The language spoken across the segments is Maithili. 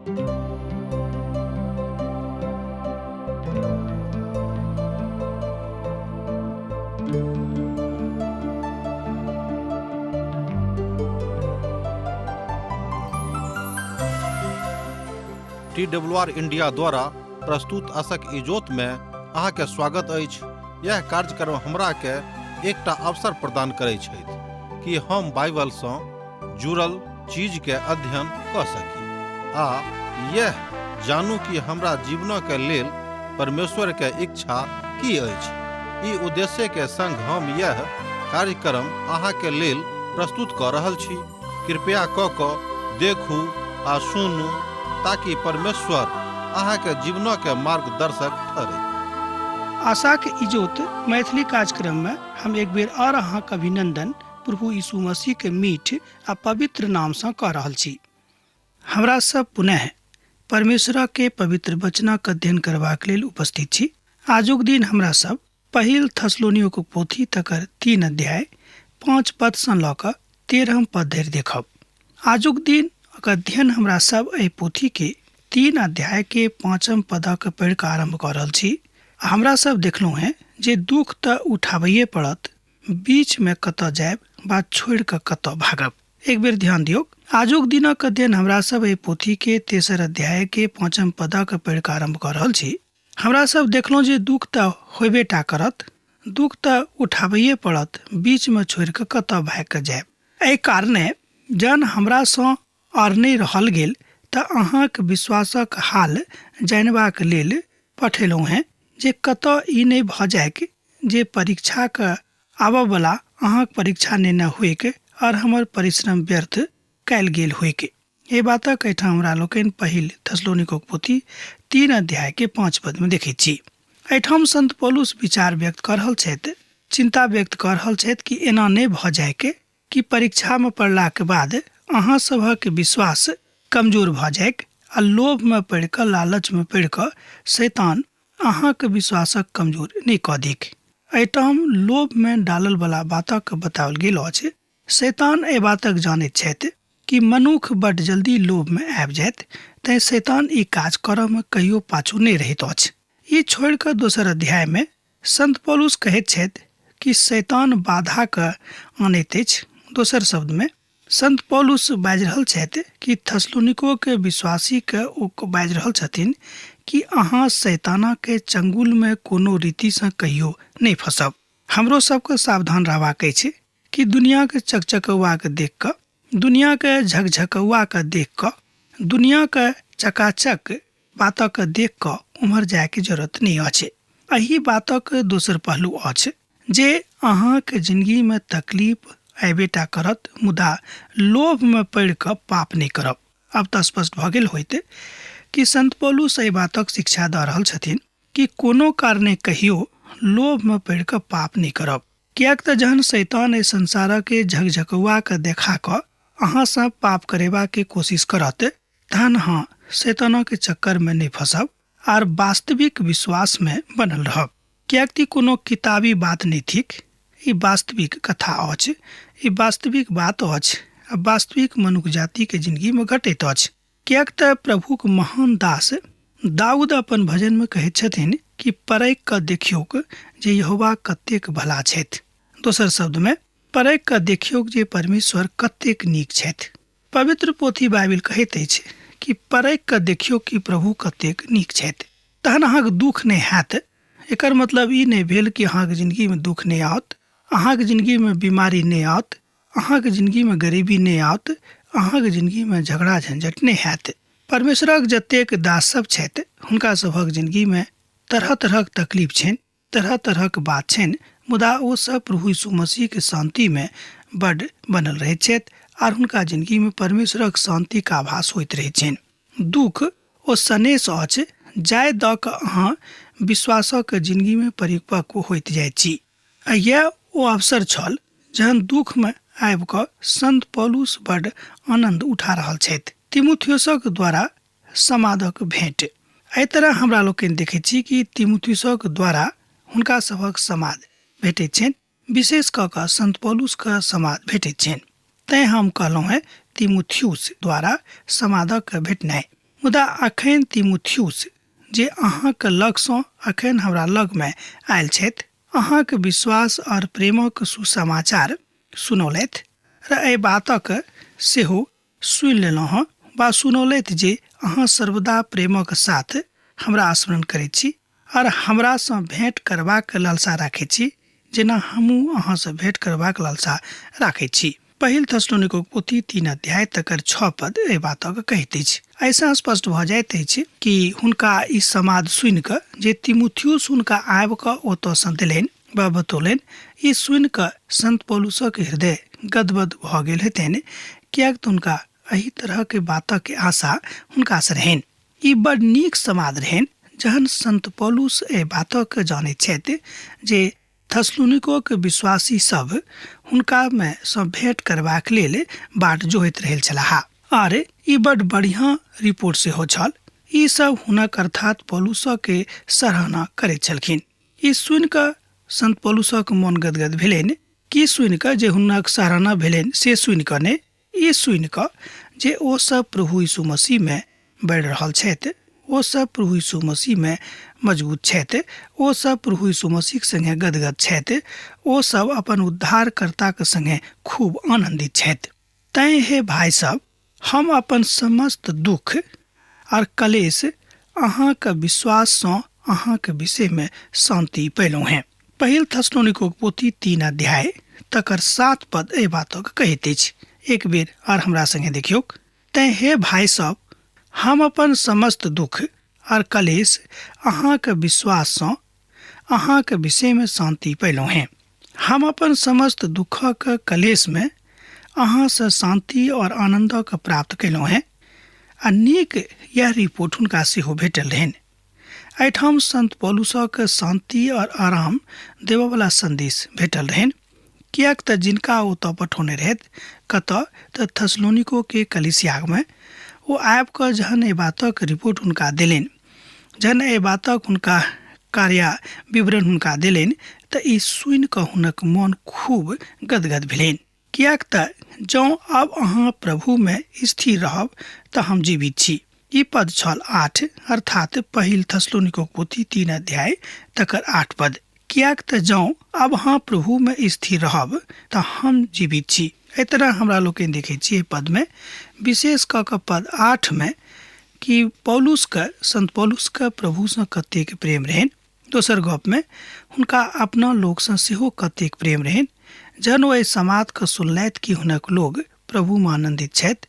टी डब्ल्यू आर इंडिया द्वारा प्रस्तुत असक इजोत में अहाँके स्वागत अछि। यह कार्यक्रम हमरा के एकटा अवसर प्रदान करै छथि कि हम बाइबल सँ जुड़ल चीज के अध्ययन कऽ सकी आ यह जानू कि हमरा जीवन के लेल परमेश्वर के इच्छा की अछि। ई उद्देश्य के संग हम यह कार्यक्रम अहाँ के लेल प्रस्तुत कऽ रहल छी। कृपया कऽ कऽ देखू आ सुनू ताकि परमेश्वर अहाँ के जीवन के मार्गदर्शक ठहरे। आशाक इजोत मैथिली कार्यक्रम में हम एक बेर और अहाँक अभिनंदन प्रभु यीशु मसीह के मीठ आ पवित्र नाम सँ कऽ रहल छी। हमरा सब पुनः परमेश्वर के पवित्र वचनक अध्ययन करबाक लेल उपस्थित छी। आजुक दिन हमरा सब पहिल थसलोनियोक पोथी तकर 3 अध्याय 5 पद सँ लऽ कऽ 13 पद धरि देखब। आजुक दिन अध्ययन हमरा सब एहि पोथी के 3 अध्याय के 5 पदक पढ़ि कऽ आरम्भ कऽ रहल छी। हमरा सब देखलहुँ हेँ जे दुख तऽ उठाबैए पड़त, बीच में कतऽ जायब बा छोड़ि कऽ कतऽ भागब। एक बेर ध्यान दियौक। आजुक दिनक अध्ययन हमरा सब एहि पोथी के 3 अध्याय के 5 पदक पढ़ि कऽ आरम्भ कऽ रहल छी। हमरा सब देखलहुँ जे दुख तऽ होबे टा करत, दुख तऽ उठाबैए पड़त, बीच में छोड़ि कऽ कतऽ भागि कऽ जायब। एहि कारणे जहन हमरा सँ आर नहि रहल गेल तऽ अहाँक विश्वासक हाल जानबाक लेल पठेलहुँ हेँ जे कतऽ ई नहि भऽ जाइक जे परीक्षाक आबऽवला अहाँक परीक्षा नेने होइक और हमर परिश्रम व्यर्थ कयल गेल होइक। एहि बातक एहिठाम हमरा लोकनि पहिल थेसलोनिकोक पोथी 3 अध्याय के 5 पद में देखैत छी। एहिठाम संत पौलुस विचार व्यक्त कऽ रहल छथि, चिंता व्यक्त कऽ रहल छथि कि एना नहि भऽ जाइक कि परीक्षा में पड़लाक बाद अहाँ सभक विश्वास कमजोर भऽ जाइक आ लोभ में पड़ि कऽ, लालच में पड़ि कऽ शैतान अहाँक विश्वासक कमजोर नहि कऽ दिक। एहिठाम लोभ में डालल बला बातक बताओल गेल अछि। शैतान एहि बातक जानैत छथि कि मनुख बड जल्दी लोभ में आबि जायत, तैं शैतान ई काज करऽ में कहियो पाछू नहि रहैत अछि। ई छोड़ि कऽ दोसर अध्याय में संत पौलुस कहैत छथि कि शैतान बाधा कऽ आनैत अछि। दोसर शब्द में संत पौलुस बाजि रहल छथि कि थसलोनिको के विश्वासी के ओ बाजि रहल छथिन कि अहाँ शैताना के चंगुल में कोनो रीति सँ कहियो नहि फंसब। हमरो सबके सावधान रहबाक अछि कि दुनिया के चकचकौआ के देख कऽ, दुनिया के झकझकौआ के देख कऽ, दुनिया के चकाचक बातक देख कऽ उम्हर जाय के जरूरत नहि अछि। एहि बातक दोसर पहलू अछि जे अहाँक जिंदगी में तकलीफ अयबे टा करत, मुदा लोभ में पड़ि कऽ पाप नहि करब। आब तऽ स्पष्ट भऽ गेल होइत कि संत पौलुस एहि बातक शिक्षा दऽ रहल छथिन कि कोनो कारणे कहियो लोभ में पड़ि कऽ पाप नहि करब, किएक तऽ जहन शैतान एहि संसारक झकझकौआ के देखा कऽ अहाँ सँ पाप करेबा के कोशिश करत, तहन अहाँ शैतानक चक्कर में नहि फंसब आर वास्तविक विश्वास में बनल रहब। किएक कि कोनो किताबी बात नहि थिक, ई वास्तविक कथा अछि, ई वास्तविक बात अछि आ वास्तविक मनुख जाति के जिंदगी में घटैत अछि। किएक तऽ प्रभुक महान दास दाऊद अपन भजन में कहैत छथिन कि परख कऽ देखियौक जे यहोवा कतेक भला छथि। दोसर शब्द में परख कऽ देखियौक जे परमेश्वर कतेक नीक छथि। पवित्र पोथी बाइबिल कहैत अछि कि परख कऽ देखियौ कि प्रभु कतेक नीक छथि, तहन अहाँके दुख नहि हैत। एकर मतलब ई नहि भेल कि अहाँके जिंदगीमे दुख नहि आओत, अहाँके जिंदगीमे बीमारी नहि आओत, अहाँके जिंदगीमे गरीबी नहि आओत, अहाँके जिंदगीमे झगड़ा झंझट नहि हैत। परमेश्वरक जतेक दास सब छथि हुनका सभक जिंदगीमे तरह तरहक तकलीफ छनि, तरह तरहक बात छनि, मुदा ओ सब प्रभु यीशु मसीह के शांति में बड बनल रहैत छथि आर हुनका जिंदगी में परमेश्वरक शांति के आभास होइत रहैत छनि। दुख ओ सनेस अछि जाय दऽ कऽ अहाँ विश्वासक जिंदगी में परिपक्व होइत जाइत छी। आ यैह ओ अवसर छल जहन दुख में आबि कऽ संत पौलुस बड आनंद उठा रहल छथि। तिमुथियुसक द्वारा समादक भेंट। एहि तरह हमरा लोकनि देखैत छी कि तिमुथियुसक द्वारा हुनका सभक समाद भेटैत छनि, विशेष कऽ कऽ संत पौलुसके समाद भेटैत छनि। तैं हम कहलहुँ हेँ तिमुथियुस द्वारा समादक भेटनाइ। मुदा अखन तीमुथियुस जे अहाँक लगसँ अखन हमरा लगमे आयल छथि, अहाँक विश्वास आओर प्रेमक सुसमाचार सुनौलथि र एहि बातक सेहो सुनि लेलहुँ हँ वा सुनौलथि जे अहाँ सर्वदा प्रेमक साथ हमरा स्मरण करैत छी आओर हमरासँ भेँट करबाक लालसा राखैत छी, जेना हमहूँ अहाँसँ भेँट करबाक लालसा राखैत छी। पहिल थेसलोनिकोक पोथी 3 अध्याय तकर 6 पद एहि बातक कहैत अछि। एहिसँ स्पष्ट भऽ जाइत अछि कि हुनका ई समाद सुनि कऽ जे तिमुथियुस हुनका आबि कऽ ओतऽसँ देलनि वा बतौलनि, ई सुनि कऽ संत पौलुसक हृदय गदगद भऽ गेल हेतनि, किएक तऽ हुनका एहि तरहक बातक आशा हुनकासँ रहनि। ई बड़ नीक समाद रहनि जहन संत पौलुस एहि बातक जानैत छथि जे थेसलोनिकोक विश्वासी सभ हुनकामे सँ भेंट करबाक लेल बाट जोहैत रहल छलाह। आर ई बड़ बढ़िया रिपोर्ट सेहो छल। ई सब हुनक अर्थात पौलुसक के सराहना करैत छलखिन। ई सुनि कऽ संत पौलुसक मन गदगद भेलनि। की सुनि कऽ जे हुनक सराहना भेलनि से सुनि कऽ नहि, ई सुनि कऽ जे ओ सब प्रभु यीशु मसीह में बढ़ि रहल छथि, ओ सब प्रभु यीशु मसीह में मजबूत छथि, ओ सब प्रभु यीशु मसीह के संगे गदगद छथि, ओ सब अपन उद्धारकर्ता के संगे खूब आनंदित छथि। तैं हे भाय सब, हम अपन समस्त दुख और कलेश अहाँक विश्वास सँ अहाँक विषय में शांति पयलहुँ हेँ। पहिल थेसलोनिकोक पोथी 3 अध्याय तकर 7 पद एहि बातक कहैत अछि। एक बेर आर हमरा संगे देखियौक। तैं हे भाय सब, हम अपन समस्त दुख और कलेश अहाँक विश्वास सँ अहाँक विषय में शांति पयलहुँ हेँ। हम अपन समस्त दुखक कलेश में अहाँ सँ शांति और आनंदक प्राप्त कयलहुँ हेँ। आ नीक यह रिपोर्ट हुनका सेहो भेटल रहनि। एहिठाम संत पौलुसक शांति और आराम देबयवला संदेश भेटल रहनि, किएक तऽ जिनका ओ ओतऽ पठौने रहथि, कतऽ तऽ थेसलोनिको के कलीसियामे, ओ आबि कऽ जहन एहि बातक रिपोर्ट हुनका देलनि, जहन एहि बातक हुनका कार्य विवरण हुनका देलनि, तऽ ई सुनि कऽ हुनक मन खूब गदगद भेलनि। किएक तऽ जँ आब अहाँ प्रभुमे स्थिर रहब तऽ हम जीवित छी। ई पद छल 8, अर्थात पहिल थेसलोनिकोक पोथी 3 अध्याय तकर 8 पद। किएक तऽ जँ आब अहाँ प्रभुमे स्थिर रहब तऽ हम जीवित छी। एहि तरह हमरा लोकनि देखैत छी एहि पदमे, विशेष कऽ कऽ पद 8 मे, कि पौलुसके, संत पौलुसके प्रभुसँ कतेक प्रेम रहनि। दोसर गपमे हुनका अपना लोकसँ सेहो कतेक प्रेम रहनि। जहन ओ एहि समादके सुनलथि कि हुनक लोग प्रभुमे आनन्दित छथि,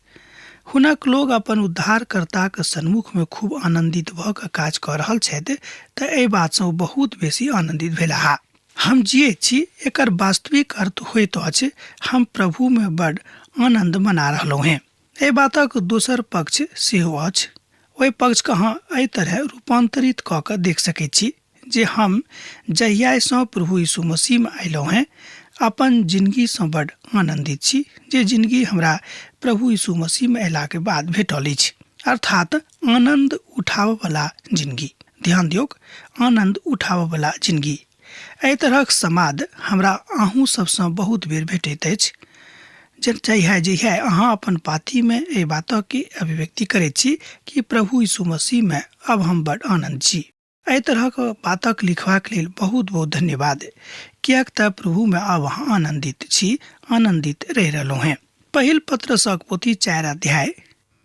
हुनक लोग अपन उद्धारकर्ताक सन्मुखमे खूब आनन्दित भऽ कऽ काज कऽ रहल छथि, तऽ एहि बातसँ ओ बहुत बेसी आनन्दित भेलाह। हम जियैत छी एकर वास्तविक अर्थ होइत अछि हम प्रभुमे बड आनन्द मना रहलहुँ हेँ। एहि बातक दोसर पक्ष सेहो अछि। ओहि पक्षके अहाँ एहि तरहे रूपान्तरित कऽ कऽ देख सकैत छी जे हम जहियासँ प्रभु यीशु मसीहमे अयलहुँ हेँ अपन जिनगीसँ बड आनन्दित छी, जे जिनगी हमरा प्रभु यीशु मसीहमे अयलाके बाद भेटल अछि, अर्थात आनन्द उठाबऽवला जिनगी। ध्यान दियौक, आनन्द उठाबऽवला जिनगी। एहि तरहक समाद हमरा अहूँ सबसँ बहुत बेर भेटैत अछि जे जहिया जहिया अहाँ अपन पातीमे एहि बातके अभिव्यक्ति करैत छी कि प्रभु यीशु मसीहमे अब हम बड आनन्द छी। एहि तरहक बातक लिखबाक लेल बहुत बहुत धन्यवाद, किएक तऽ प्रभुमे अब अहाँ आनन्दित छी, आनन्दित रहि रहलहुँ हेँ। पहिल पत्रसक पोथी 4 अध्याय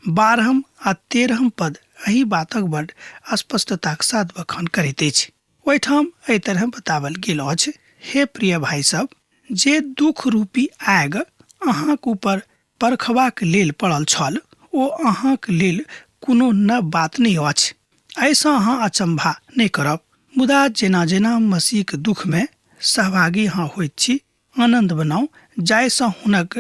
12 आ 13 पद एहि बातक बड स्पष्टताक साथ बखान करैत अछि। ओहिठाम एहि तरह बतावल गेल अछि, हे प्रिय भाइ सब, जे दुख रूपी आग अहाँक ऊपर परखबाक लेल पड़ल छल, ओ अहाँक लेल कोनो नव बात नहि अछि। एहिसँ अहाँ अचम्भा नहि करब। मुदा जेना-जेना मसीहक दुख मे सहभागी अहाँ होइत छी, आनन्द बनाउ, जाहिसँ हुनक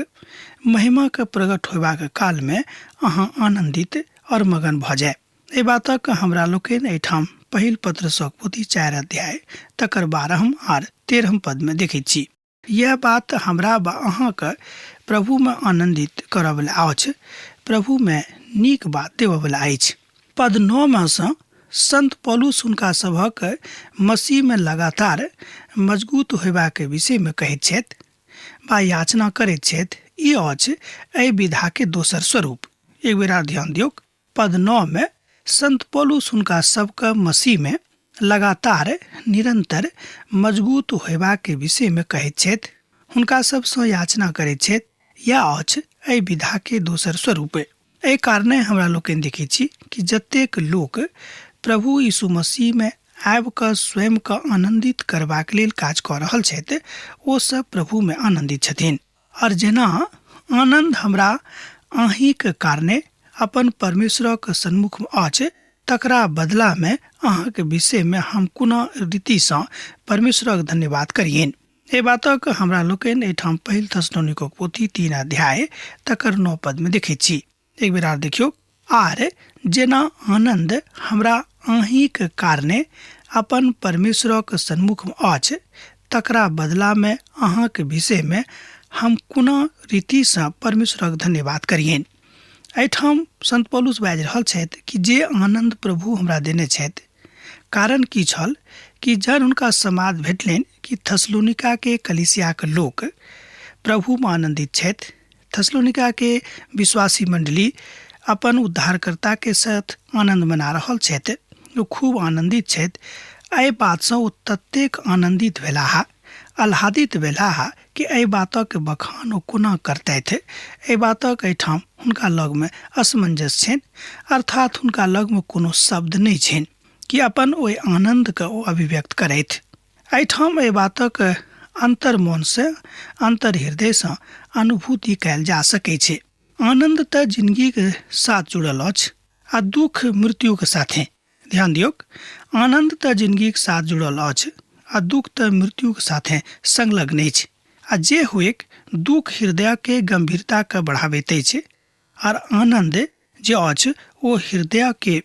महिमाक प्रगट होयबाक काल मे अहाँ आनन्दित और मगन भऽ जाय। एहि बातक हमरा लोकनि एहिठाम पहिल पत्रसक पोथी 4 अध्याय तकर 12 आर 13 पदमे देखैत छी। यैह बात हमरा वा अहाँके प्रभुमे आनन्दित करऽवला अछि, प्रभुमे नीक बात देबऽवला अछि। पद 9 मे सँ संत पौलुस हुनका सभक मसीहमे लगातार मजगूत होयबाक विषयमे कहैत छथि वा याचना करैत छथि। ई अछि एहि विधाके दोसर स्वरूप। एक बेर आर ध्यान दियौक, पद 9 मे संत पौलुस हुनका सबके मसीहमे लगातार निरन्तर मजबूत होयबाक विषयमे कहैत छथि, हुनका सबसँ याचना करैत छथि। या अछि एहि विधाके दोसर स्वरूप। एहि कारणे हमरा लोकनि देखै छी कि जतेक लोक प्रभु यीशु मसीहमे आबि कऽ स्वयंके आनन्दित करबाक लेल काज कऽ रहल छथि, ओ सब प्रभुमे आनन्दित छथिन। आओर जेना आनन्द हमरा अहीँके कारणे अपन परमेश्वरक सन्मुखमे अछि, तकरा बदलामे अहाँके विषयमे हम कोना रीतिसँ परमेश्वरक धन्यवाद करियनि। एहि बातक हमरा लोकनि एहिठाम पहिल थेसलोनिकोक पोथी 3 अध्याय तकर 9 पदमे देखैत छी। एक बेर आर देखियौ, आर जेना आनन्द हमरा अहीँक कारणे अपन परमेश्वरक सन्मुखमे अछि, तकरा बदलामे अहाँक विषयमे हम कोना रीतिसँ परमेश्वरक धन्यवाद करियनि। एहिठाम संत पौलुस बाजि रहल छथि कि जे आनन्द प्रभु हमरा देने छथि, कारण की छल कि जहन हुनका समाद भेटलनि कि थेसलोनिकाके कलीसियाके लोक प्रभुमे आनन्दित छथि, थेसलोनिकाके विश्वासी मण्डली अपन उद्धारकर्ताके साथ आनन्द मना रहल छथि, ओ खूब आनन्दित छथि। एहि बातसँ ओ ततेक आनन्दित भेलाह, आह्लादित भेलाह कि एहि बातक बखान ओ कोना करतथि। एहि बातक एहिठाम हुनका लगमे असमंजस छनि, अर्थात हुनका लगमे कोनो शब्द नहि छनि कि अपन ओहि आनन्दके ओ अभिव्यक्त करथि। एहिठाम एहि बातक अन्तर्मनसँ, अन्तर हृदयसँ अनुभूति कयल जा सकै छै। आनन्द तऽ जिनगीके साथ जुड़ल अछि आ दुःख मृत्युके साथे। ध्यान दियौक, आनन्द तऽ जिनगीके साथ जुड़ल अछि आ दुःख तऽ मृत्युके साथे संलग्न अछि। आ जे हुएक, दुःख हृदयके गम्भीरताके बढ़ाबैत अछि आर आनन्द जे अछि ओ हृदयके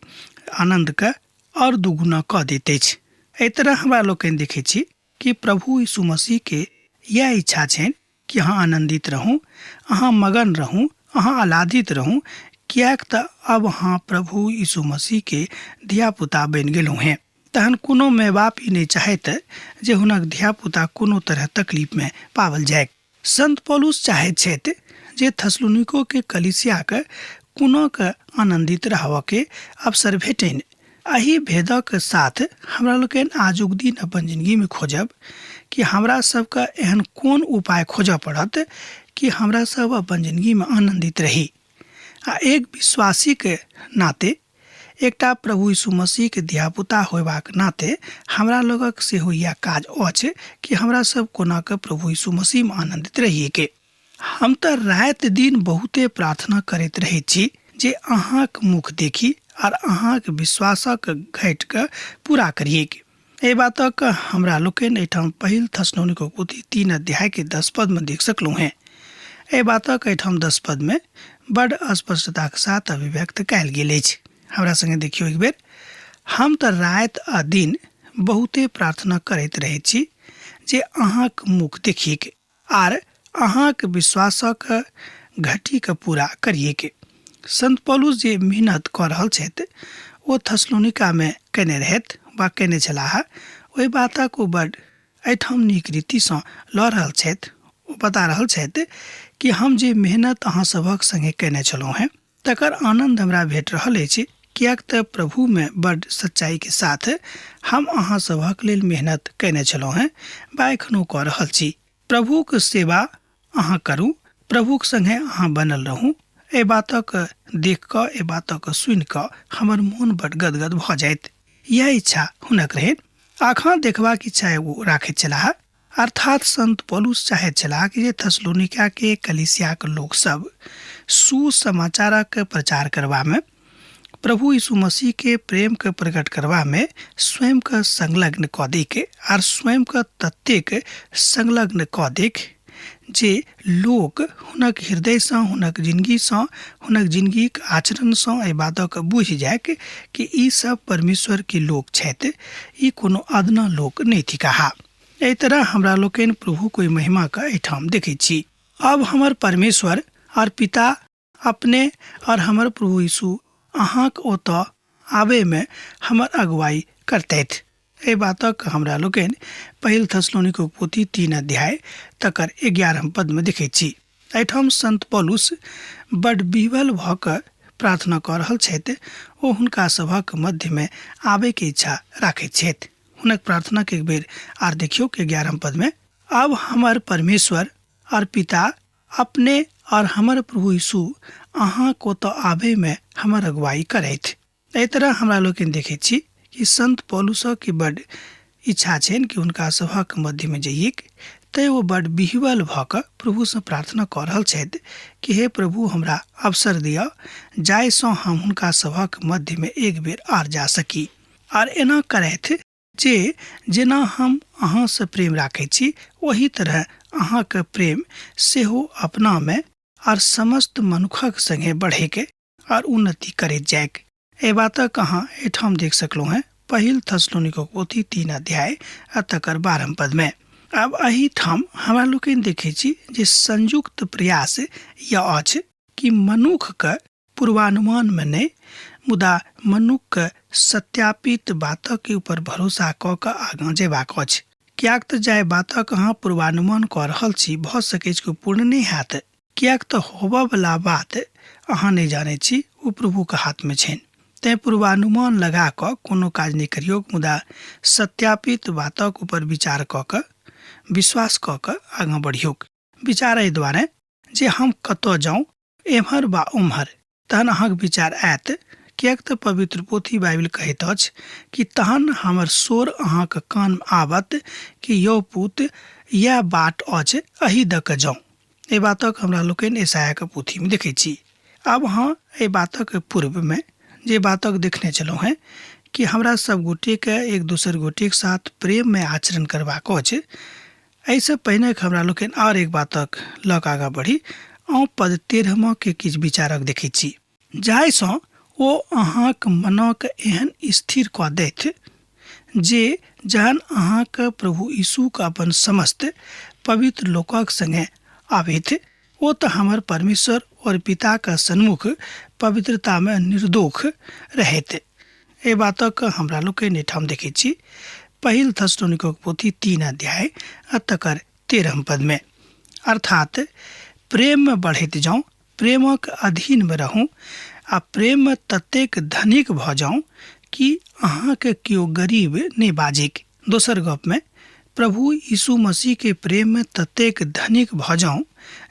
आनन्दके आओर दुगुना कऽ दैत अछि। एहि तरह हमरा लोकनि देखै छी कि प्रभु यीशु मसीहके इएह इच्छा छनि कि अहाँ आनन्दित रहू, अहाँ मगन रहू, अहाँ आह्लादित रहू, किएक तऽ अब अहाँ प्रभु यीशु मसीहके धियापुता बनि गेलहुँ हेँ। तहन कोनो माय बाप ई नहि चाहैत जे हुनक धियापुता कोनो तरह तकलीफमे पाओल जाय। संत पौलुस चाहैत छथि जे थेसलोनिकोके कलीसियाके कोनो के आनन्दित रहबऽके अवसर भेटनि। एहि भेदक साथ हमरा लोकनि आजुक दिन अपन जिनगीमे खोजब कि हमरा सबके एहन कोन उपाय खोजऽ पड़त कि हमरा सब अपन जिनगीमे आनन्दित रही। आ एक विश्वासीके नाते, एकटा प्रभु यीशु मसीहके धियापुता होयबाक नाते हमरा लोगक सेहो इएह काज अछि कि हमरा सब कोना कऽ प्रभु यीशु मसीहमे आनन्दित रहिएके। हम तऽ राति दिन बहुते प्रार्थना करैत रहैत छी जे अहाँक मुख देखी आर अहाँक विश्वासक घटिके पूरा करिएक। एहि बातक हमरा लोकनि एहिठाम पहिल थेसलोनिको पोथी 3 अध्यायके 10 पदमे देख सकलहुँ हेँ। एहि बातक एहिठाम 10 पदमे बड स्पष्टताक साथ अभिव्यक्त कयल गेल अछि। हमरा सङ्गे देखियौ एक बेर, हम तऽ राति आ दिन बहुते प्रार्थना करैत रहैत छी जे अहाँक मुख देखिक आर अहाँक विश्वासक घटीके पूरा करिएके। संत पौलुस जे मेहनत कऽ रहल छथि ओ थेसलोनिकामे कयने रहथि वा कयने छलाह, ओहि बातक ओ बड एहिठाम नीक रीतिसँ लऽ रहल छथि। ओ बता रहल छथि कि हम जे मेहनत अहाँ सभक सङ्गे कयने छलहुँ हेँ तकर आनन्द हमरा भेट रहल अछि, किएक तऽ प्रभुमे बड सच्चाइके साथ हम अहाँ सभक लेल मेहनत कयने छलहुँ हेँ वा एखनो कऽ रहल छी। प्रभुक सेवा अहाँ करू, प्रभुक सङ्गे अहाँ बनल रहू। एहि बातक देख कऽ, एहि बातक सुनि कऽ हमर मोन बड गदगद भऽ जाइत। इएह इच्छा हुनक रहनि। आखा देखबाक इच्छा ओ राखैत छलाह। अर्थात संत पौलुस चाहैत छलाह कि जे थेसलोनिकाके कलीसियाक लोकसभ सुसमाचारक प्रचार करबामे, प्रभु यीशु मसीहके प्रेमके प्रकट करबामे स्वयंके संलग्न कऽ दैके आर स्वयंके ततेक संलग्न कऽ दैक जे लोक हुनक हृदयसँ, हुनक जिनगीसँ, हुनक जिनगीक आचरणसँ एहि बातक बुझि जाइक कि ई सब परमेश्वरके लोक छथि, ई कोनो अदना लोक नहि थिकाह। एहि तरह हमरा लोकनि प्रभुक ओहि महिमाके एहिठाम देखैत छी। अब हमर परमेश्वर और पिता अपने और हमर प्रभु यीशु अहाँक ओतऽ आबैमे हमर अगुवाई करतथि। एहि बातक हमरा लोकनि पहिल थेसलोनिकोक पोथी 3 अध्याय तकर 11 पदमे देखैत छी। एहिठाम संत पौलुस बड विह्वल भऽ कऽ प्रार्थना कऽ रहल छथि, ओ हुनका सभक मध्यमे आबयके इच्छा राखैत छथि। हुनक प्रार्थनाके एक बेर आर देखियौ कि 11 पदमे, अब हमर परमेश्वर और पिता अपने और हमर प्रभु यीशु अहाँक ओतऽ आबयमे हमर अगुवाई करथि। एहि तरह हमरा लोकनि देखैत छी कि संत पौलुसके बड्ड इच्छा छनि कि हुनका सभक मध्यमे जइएक, तैँ ओ बड्ड विह्वल भऽ कऽ प्रभुसँ प्रार्थना कऽ रहल छथि कि हे प्रभु, हमरा अवसर दिअ जाहिसँ हम हुनका सभक मध्यमे एक बेर आर जा सकी, आर एना करथि जे जेना हम अहाँसँ प्रेम राखैत छी ओही तरह अहाँके प्रेम सेहो अपनामे आर समस्त मनुखक संगे बढ़ैके आर उन्नति करैत जाइक। एहि बातक अहाँ एहिठाम देख सकलहुँ हेँ पहिल थसलोनिकोक पोथी 3 अध्याय आ तकर 12 पदमे। आब एहिठाम हमरा लोकनि देखै छी जे संयुक्त प्रयास यह अछि कि मनुखके पूर्वानुमानमे नहि, मुदा मनुखके सत्यापित बातक ऊपर भरोसा कऽ कऽ आगाँ जेबाक अछि। किएक तऽ जाहि बातक अहाँ पूर्वानुमान कऽ रहल छी भऽ सकैछ कि पूर्ण नहि हैत, किएक तऽ होबऽवला बात अहाँ नहि जानै छी, ओ प्रभुके हाथमे छनि। तैँ पूर्वानुमान लगा कऽ कोनो काज नहि करियौक, मुदा सत्यापित बातक ऊपर विचार कऽ कऽ विश्वास कऽ कऽ आगाँ बढ़ियौक। विचार एहि दुआरे जे हम कतऽ जाउँ, एम्हर वा ओम्हर, तहन अहाँके विचार आयत, किएक तऽ पवित्र पोथी बाइबिल कहैत अछि कि तहन हमर स्वर अहाँके कानमे आबत कि यौ पुत, इएह बाट अछि, एही दऽ कऽ जाउ। एहि बातक हमरा लोकनि ईसायाके पोथीमे देखै छी। आब अहाँ एहि बातक पूर्वमे जे बातक देखने छलहुँ हेँ कि हमरा सब गोटेके एक दोसर गोटेके साथ प्रेममे आचरण करबाक अछि, एहिसँ पहिने हमरा लोकनि आओर एक बातक लऽ कऽ आगाँ बढ़ी। अहूँ पद 13 के किछु विचारक देखै छी, जाहिसँ ओ अहाँक मनक एहन स्थिर कऽ दैथ जे जहन अहाँके प्रभु यीशुके अपन समस्त पवित्र लोकक संगे आबथि, ओ तऽ हमर परमेश्वर और पिताके सन्मुख पवित्रतामे निर्दोष रहैत। एहि बातक हमरा लोकनि एहिठाम देखै छी पहिल थसलोनिकोक पोथी 3 अध्याय आ तकर 13 पदमे। अर्थात प्रेममे बढ़ैत जाउँ, प्रेमक अधीनमे रहूँ आ प्रेममे ततेक धनिक भऽ जाउँ कि अहाँके केओ गरीब नहि बाजिक। दोसर गपमे प्रभु यीशु मसीहके प्रेममे ततेक धनिक भऽ जाउँ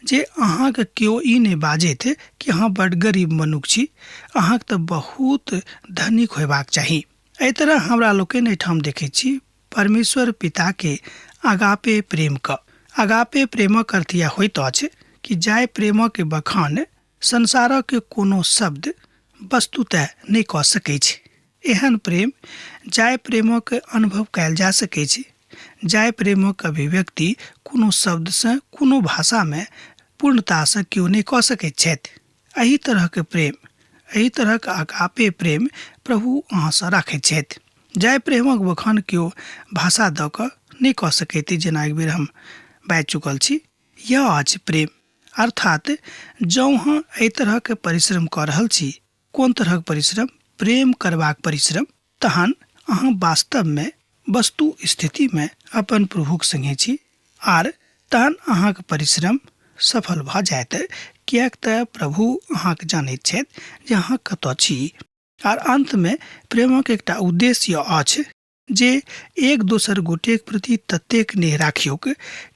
जे अहाँके केओ ई नहि बाजैत कि अहाँ बड्ड गरीब मनुख छी, अहाँके तऽ बहुत धनिक होयबाक चाही। एहि तरह हमरा लोकनि एहिठाम देखै छी परमेश्वर पिताके अगापे प्रेमके। अगापे प्रेमक अर्थ यह होइत अछि कि जाहि प्रेमक बखान संसारक कोनो शब्द वस्तुतः नहि कऽ सकैछ। एहन प्रेम जाहि प्रेमक अनुभव कयल जा सकैछ, जाहि प्रेमक अभिव्यक्ति कोनो शब्दसँ कोनो भाषामे पूर्णतासँ केओ नहि कऽ सकैत छथि। एहि तरहक प्रेम, एहि तरहक अगापे प्रेम प्रभु अहाँसँ राखैत छथि, जाहि प्रेमक बखान केओ भाषा दऽ कऽ नहि कऽ सकैत, जेना एक बेर हम बाजि चुकल छी। यह अछि प्रेम। अर्थात जँ अहाँ एहि तरहक परिश्रम कऽ रहल छी, कोन तरहक परिश्रम? प्रेम करबाक परिश्रम, तहन अहाँ वास्तवमे वस्तु स्थितिमे अपन प्रभुक संगे छी आर तहन अहाँक परिश्रम सफल भऽ जायत, किएक तऽ प्रभु अहाँके जानैत छथि जे अहाँ कतऽ छी। आर अन्तमे प्रेमक एकटा उद्देश्य अछि जे एक दोसर गोटेक प्रति ततेक नेह राखियौक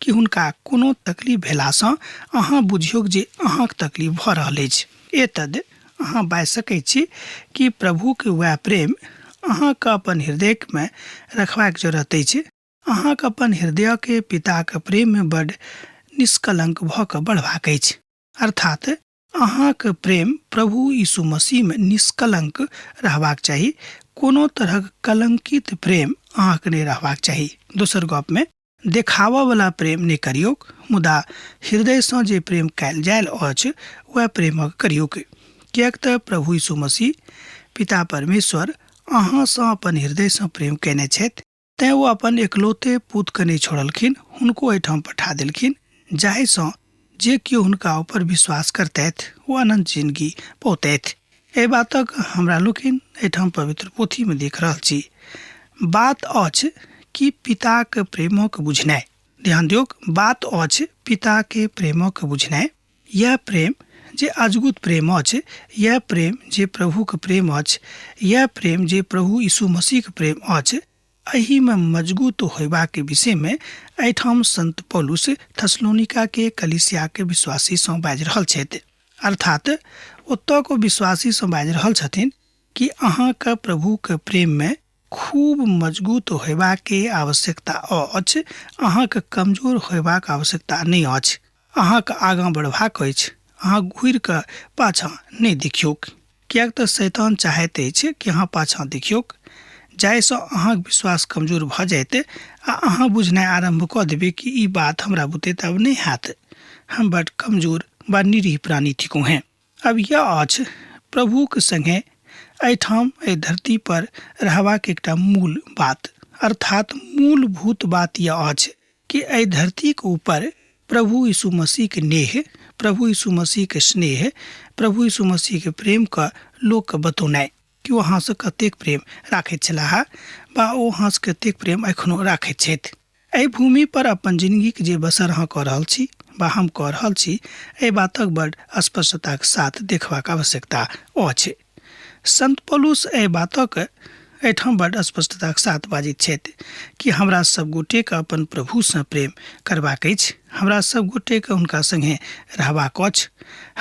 कि हुनका कोनो तकलीफ भेलासँ अहाँ बुझियौक जे अहाँक तकलीफ भऽ रहल अछि। एतद अहाँ बाजि सकैत छी कि प्रभुके वएह प्रेम अहाँके अपन हृदयमे रखबाक जरूरत अछि। अहाँके अपन हृदयके पिताके प्रेममे बड्ड निष्कलंक भऽ कऽ बढ़बाक अछि। अर्थात अहाँक प्रेम प्रभु यीशु मसीहमे निष्कलंक रहबाक चाही। कोनो तरहक कलंकित प्रेम अहाँके नहि रहबाक चाही। दोसर गपमे देखाबऽवला प्रेम नहि करियौक, मुदा हृदयसँ जे प्रेम कयल जायल अछि वएह प्रेमक करियौक, किएक तऽ प्रभु यीशु मसीह पिता परमेश्वर अहाँसँ अपन हृदयसँ प्रेम कयने छथि। तैँ ओ अपन एकलौते पुतके नहि छोड़लखिन, हुनको एहिठाम पठा देलखिन, जाहिसँ जे केओ हुनका ऊपर विश्वास करतथि ओ अनन्त जिनगी पौतथि। एहि बातक हमरा लोकनि एहिठाम पवित्र पोथीमे देख रहल छी। बात अछि कि पिताक प्रेमक बुझनाइ। ध्यान दियौक, बात अछि पिताके प्रेमक बुझनाइ। यह प्रेम जे अजगुत प्रेम अछि, इएह प्रेम जे प्रभुके प्रेम अछि, इएह प्रेम जे प्रभु यीशु मसीहके प्रेम अछि, एहिमे मजगूत होयबाक विषयमे एहिठाम संत पौलुस थेसलोनिकाके कलीसियाके विश्वासीसँ बाजि रहल छथि। अर्थात ओतऽके विश्वासीसँ बाजि रहल छथिन कि अहाँके प्रभुके प्रेममे खूब मजगूत होयबाके आवश्यकता अछि, अहाँके कमजोर होयबाक आवश्यकता नहि अछि। अहाँके आगाँ बढ़बाक अछि, अहाँ घुरि कऽ पाछाँ नहि देखियौक, किएक तऽ शैतान चाहैत अछि कि अहाँ पाछाँ देखियौक, जाहिसँ अहाँक विश्वास कमजोर भऽ जायत आ अहाँ बुझनाइ आरम्भ कऽ देबै कि ई बात हमरा बुते तऽ आब नहि हैत, हम बड्ड कमजोर वा निरीह प्राणी थिकहुँ हेँ। आब यह अछि प्रभुक संगे एहिठाम एहि धरती पर रहबाक एकटा मूल बात, अर्थात मूलभूत बात यह अछि कि एहि धरतीक ऊपर प्रभु यीशु मसीहके नेह, प्रभु यीशु मसीहके स्नेह, प्रभु यीशु मसीहके प्रेमके लोकके बतौनाइ कि ओ अहाँसँ कतेक प्रेम राखैत छलाह वा ओ अहाँसँ कतेक प्रेम एखनो राखैत छथि। एहि भूमि पर अपन जिनगीक जे बसर अहाँ कऽ रहल छी वा हम कऽ रहल छी, एहि बातक बड स्पष्टताक साथ देखबाक आवश्यकता अछि। संत पौलुस एहि बातक एहिठाम बड स्पष्टताक साथ बाजैत छथि कि हमरा सब गोटेके अपन प्रभुसँ प्रेम करबाक अछि, हमरा सब गोटेके हुनका संगे रहबाक अछि,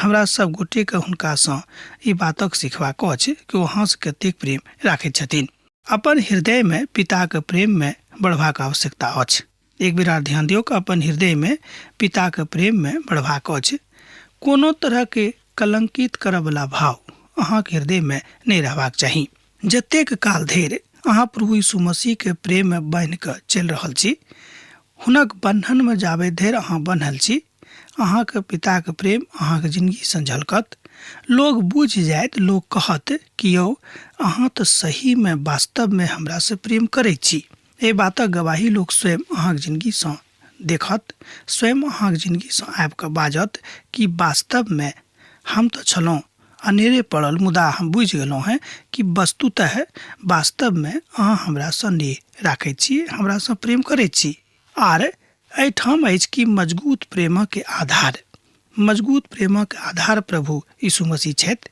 हमरा सब गोटेके हुनकासँ ई बातक सिखबाक अछि कि ओ अहाँसँ कतेक प्रेम राखैत छथिन। अपन हृदयमे पिताक प्रेममे बढ़बाक आवश्यकता अछि। एक बेर आर ध्यान दियौक, अपन हृदयमे पिताक प्रेममे बढ़बाक अछि। कोनो तरहके कलंकित करऽवला भाव अहाँके हृदयमे नहि रहबाक चाही। जतेक काल धरि अहाँ प्रभु यीशु मसीहके प्रेममे बान्हि कऽ चलि रहल छी, हुनक बन्धनमे जाबे धरि अहाँ बन्हल छी, अहाँके पिताके प्रेम अहाँके जिनगीसँ झलकत। लोग बुझि जायत, लोग कहत कि यौ अहाँ तऽ सहीमे वास्तवमे हमरासँ प्रेम करै छी। एहि बातक गवाही लोक स्वयं अहाँक जिनगीसँ देखत, स्वयं अहाँक जिनगीसँ आबि कऽ बाजत कि वास्तवमे हम तऽ छलहुँ अनेरे पड़ल, मुदा हम बुझि गेलहुँ हेँ कि वस्तुतः वास्तवमे अहाँ हमरासँ नेह राखैत छी, हमरासँ प्रेम करैत छी। आर एहिठाम अछि कि मजगूत प्रेमक आधार, मजगूत प्रेमक आधार प्रभु यीशु मसीह छथि।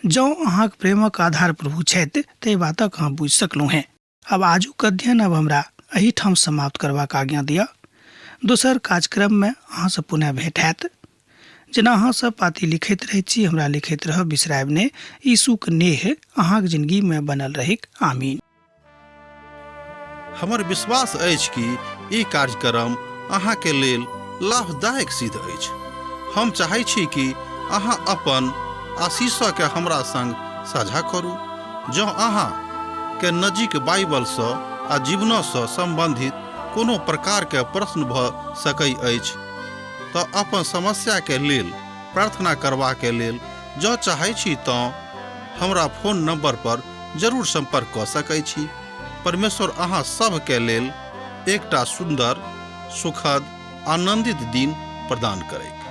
जँ अहाँक प्रेमक आधार प्रभु छथि तऽ एहि बातक अहाँ बुझि सकलहुँ हेँ। आब आजुक अध्ययन अब हमरा एहिठाम समाप्त करबाक आज्ञा दिअ। दोसर कार्यक्रममे अहाँसँ पुनः भेंट हैत। जेना अहाँ सब पाती लिखैत रहैत छी, हमरा लिखैत रहब, बिसरायब नहि। यीशुक नेह अहाँक जिनगीमे बनल रहैक। आमीन। हमर विश्वास अछि कि ई कार्यक्रम अहाँके लेल लाभदायक सिद्ध अछि। हम चाहै छी कि अहाँ अपन आशीषके हमरा संग साझा करू। जँ अहाँ के नजीक बाइबलसँ आ जीवनसँ सम्बन्धित कोनो प्रकारके प्रश्न भऽ सकै अछि तऽ अपन समस्याके लेल प्रार्थना करबाके लेल जँ चाहै छी तँ हमरा फोन नंबर पर जरूर सम्पर्क कऽ सकै छी। परमेश्वर अहाँ सभके लेल एकटा सुन्दर, सुखद, आनन्दित दिन प्रदान करैक।